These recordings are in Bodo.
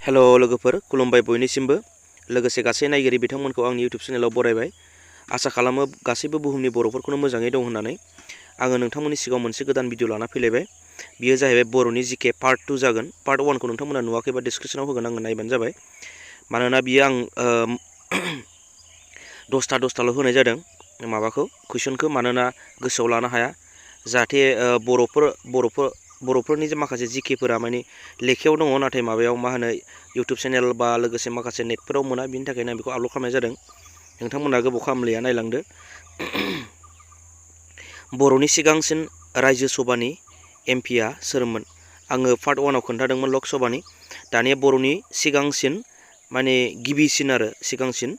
हेलो लोगोफोर खुलुमबाय बयनिसिमबो लोगोसे गासै नायगिरि बिथांमोनखौ आंनि इउटिउब चेनेलाव बरायबाय आसा खालामो गासैबो बुहुमनि बर'फोरखौनो मोजाङै दं होननानै आङो नोंथांमोननि सिगाङाव मोनसे गोदान भिडिअ लाना फैलायबाय बियो जाहैबाय बर'नि जिके पार्ट 2 जागोन पार्ट 1 खौ नोंथांमोना नुवाखैबा डिसक्रिप्शनाव होगोन आङो नायबानो जाबाय मानोना बियो आं 10टाल' होनाय जादों माबाखौ कुइसनखौ मानोना गोसोआव लानो हाया जाहाथे बर'फोरनि जे माखासे जिकेफोरा माने लेखायाव दङ नाथाय माबायाव मा होनो इउटिउब चेनेल बा लोगोसे माखासे नेटफोराव मोना बिनि थाखायनो आं बेखौ आपल'ड खालामनाय जादों नोंथांमोना गोबाव खालामलिया नायलांदो बर'नि सिगांसिन रायजो सभानि एमपिआ सोरमोन आङो पार्ट 1 आव खोन्थादोंमोन लक सभानि दानिया बर'नि सिगांसिन माने गिबिसिन आरो सिगांसिन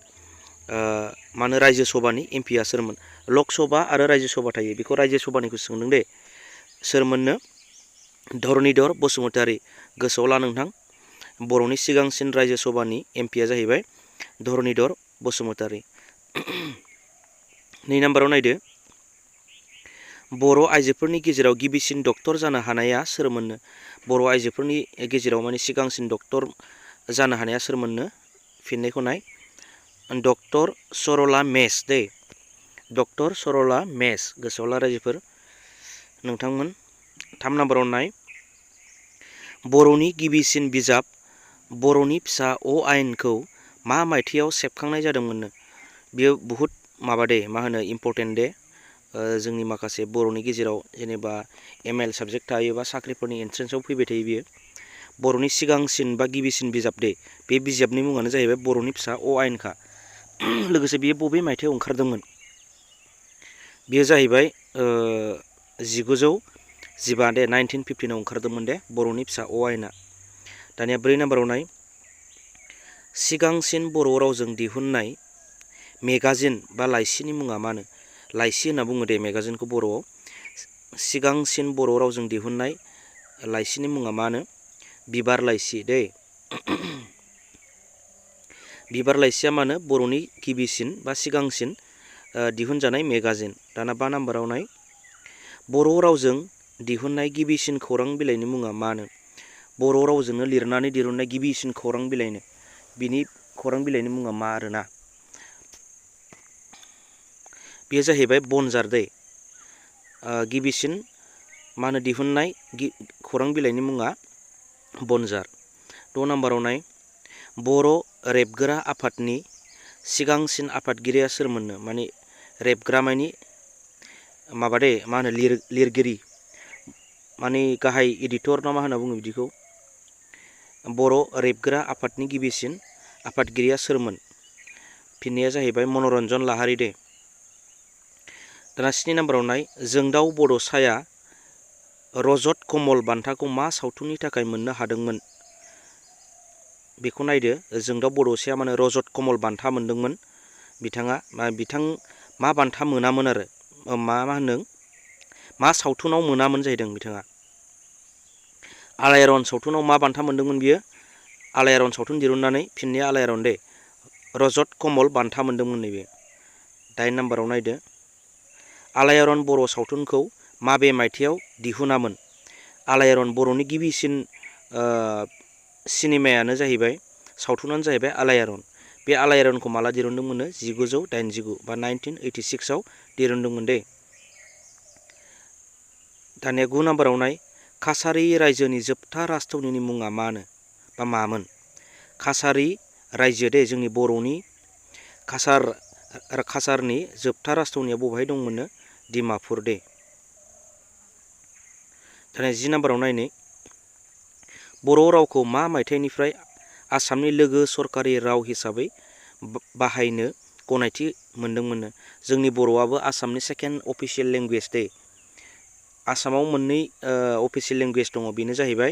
मानो रायजो सभानि एमपिआ सोरमोन लक सभा आरो रायजो सभा थायो बेखौ रायजो सभानिखौ सोंदों दे सोरमोननो धरनिधर बसुमतारी गोसोआव ला नोंथां बर'नि सिगांसिन रायजो सभानि एमपिआ जाहैबाय धरनिधर बसुमतारी 2 नाम्बाराव नायदो बर' आइजोफोरनि गेजेराव गिबिसिन डक्टर जानो हानाया सोरमोननो बर' आइजोफोरनि गेजेराव माने सिगांसिन डक्टर जानो हानाया सोरमोननो फिननायखौ नाय डक्टर सरला मेस दे डक्टर सरला मेस गोसोआव ला रायजोफोर नोंथांमोन 3 नाम्बाराव नाय बर'नि गिबिसिन बिजाब बर'नि फिसा अ आयेनखौ मा मायथाइयाव सेबखांनाय जादोंमोननो बियो बहुद माबा दे मा होनो इम्पर्टेन्ट दे जोंनि माखासे बर'नि गेजेराव जेनेबा एमएल साबजेक्ट थायो बा साख्रिफोरनि एन्ट्रेन्सआव फैबाय थायो बियो बर'नि सिगांसिन बा गिबिसिन बिजाब दे बे बिजाबनि मुङानो जाहैबाय बर'नि फिसा अ आयेनखा लोगोसे बियो बबे मायथाइयाव ओंखारदोंमोन बियो जाहैबाय 1915 दे 1915 आव ओंखारदोंमोन दे बर'नि फिसा अ आयेना दानिया 4 नाम्बाराव नाय सिगांसिन बर' रावजों दिहुननाय मेगाजिन बा लाइसिनि मुङा मानो लाइसि होनना बुङो दे मेगाजिनखौ बर'आव सिगांसिन बर' रावजों दिहुननाय लाइसिनि मुङा मानो बिबार लाइसि दे बिबार लाइसिया मानो बर'नि गिबिसिन बा सिगांसिन दिहुनजानाय मेगाजिन दाना 5 नाम्बाराव नाय बर' रावजों दिहुननाय गिबिसिन खौरां बिलाइनि मुङा मानो बर' रावजोंनो लिरनानै दिहुननाय गिबिसिन खौरां बिलाइनो बिनि खौरां बिलाइनि मुङा मा आरोना बेयो जाहैबाय बनजार दे गिबिसिन मा होनो दिहुननाय खौरां बिलाइनि मुङा बनजार 6 नाम्बाराव नाय बर' रेबगोरा आफादनि सिगांसिन आफादगिरिया सोरमोननो माने रेबग्रा मानि माबा दे मा होनो लिरगिरि माने गाहाय एडिटर ना मा होनना बुङो बिदिखौ बर' रेबग्रा आफादनि गिबिसिन आफादगिरिया सोरमोन फिननाया जाहैबाय मनरन्जन लाहारी दे दाना 7 नाम्बाराव नाय जोंदाव बड'साया रजत कमल बान्थाखौ मा सावथुननि थाखाय मोननो हादोंमोन बेखौ नायदो जोंदाव बड'साया माने रजत कमल बान्था मोनदोंमोन बिथाङा मा बान्था मोनामोन आरो मा होनदों मा सावथुनाव मोनामोन जाहैदों बिथाङा आलायारन सावथुनाव मा बान्था मोनदोंमोन बियो आलायारन सावथुन दिरुननानै फिननाया आलायारन दे रजत कमल बान्था मोनदोंमोन नैबे 8 नाम्बाराव नायदो आलायारन बर' सावथुनखौ माबे मायथाइयाव दिहुनामोन आलायारन बर'नि गिबिसिन सिनेमायानो जाहैबाय सावथुनानो जाहैबाय आलायारन बे आलायारनखौ माला दिरुनदोंमोननो 1989 बा 1986 आव दिरुनदोंमोन दे दानिया 9 नाम्बाराव नाय काछारी रायजोनि जोबथा राजथावनिनि मुङा मानो बा मामोन काछारी रायजो दे जोंनि बर'नि काछारनि जोबथा राजथावनिया बबेहाय दंमोननो डिमापुर दे दानिया 10 नाम्बाराव नायनो बर' रावखौ मा मायथाइनिफ्राय आसामनि लोगो सरकारि राव हिसाबै बाहायनो गनायथि मोनदोंमोननो जोंनि बर'आबो आसामनि सेकेन्ड अफिसियेल लेंगुवेज दे आसामाव मोननै अफिसियेल लेंगुवेज दङ बेनो जाहैबाय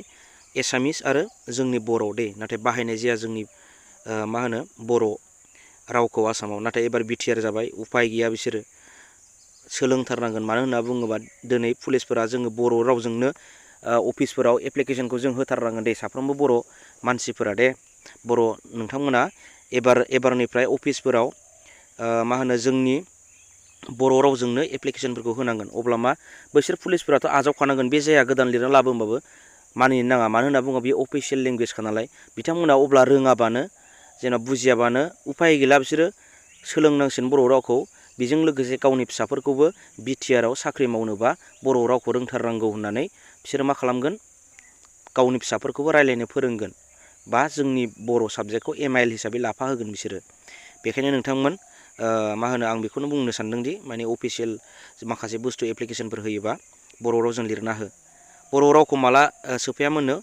एसामिस आरो जोंनि बर' दे नाथाय बाहायनाय जाया जोंनि मा होनो बर' रावखौ आसामाव नाथाय एबार बिटिआर जाबाय उपाय गैया बिसोरो सोलोंथारनांगोन मानो होनना बुङोबा दिनै पुलिसफोरा जोङो बर' रावजोंनो अफिसफोराव एप्लिकेसनखौ जों होथारनांगोन दे साफ्रोमबो बर' मानसिफोरा दे बर' नोंथांमोना एबारनिफ्राय अफिसफोराव मा होनो जोंनि बर' रावजोंनो एप्लिकेसनफोरखौ होनांगोन अब्ला मा बैसोर पुलिसफोराथ' आजावखानांगोन बे जाया गोदान लिरना लाबो होमबाबो मानिनो नाङा, मानो होनना बुङोब्ला बेयो अफिसियेल लेंगुवेजखा नालाय। बिथांमोना अब्ला रोङाबानो जेनेबा बुजियाबानो उफाय गैला, बिसोरो सोलोंनांसिगोन बर' रावखौ। बेजों लोगोसे गावनि फिसाफोरखौबो बिटिआरआव साख्रि मावनोबा बर' रावखौ रोंथारनांगौ होननानै बिसोरो मा खालामगोन, गावनि फिसाफोरखौबो रायज्लायनो फोरोंगोन, बा जोंनि बर' साबजेक्टखौ MIL हिसाबै लाफा होगोन बिसोरो। बेखायनो नोंथांमोन मा होनो, आं बेखौनो बुंनो सानदोंदि माने अफिसियेल माखासे बुस्थु एप्लिकेसनफोर होयोबा बर' रावजों लिरना हो। बर' रावखौ माला सोफायामोननो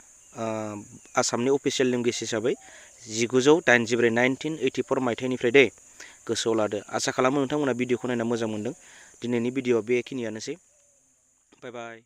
आसामनि अफिसियेल लेंगुवेज हिसाबै 1984 मायथाइनिफ्राय दे, गोसोआव लादो। आसा खालामो नोंथांमोना भिडिअखौ नायना मोजां मोनदों। दिनैनि भिडिअआ बेखिनियानोसै। बाय बाय।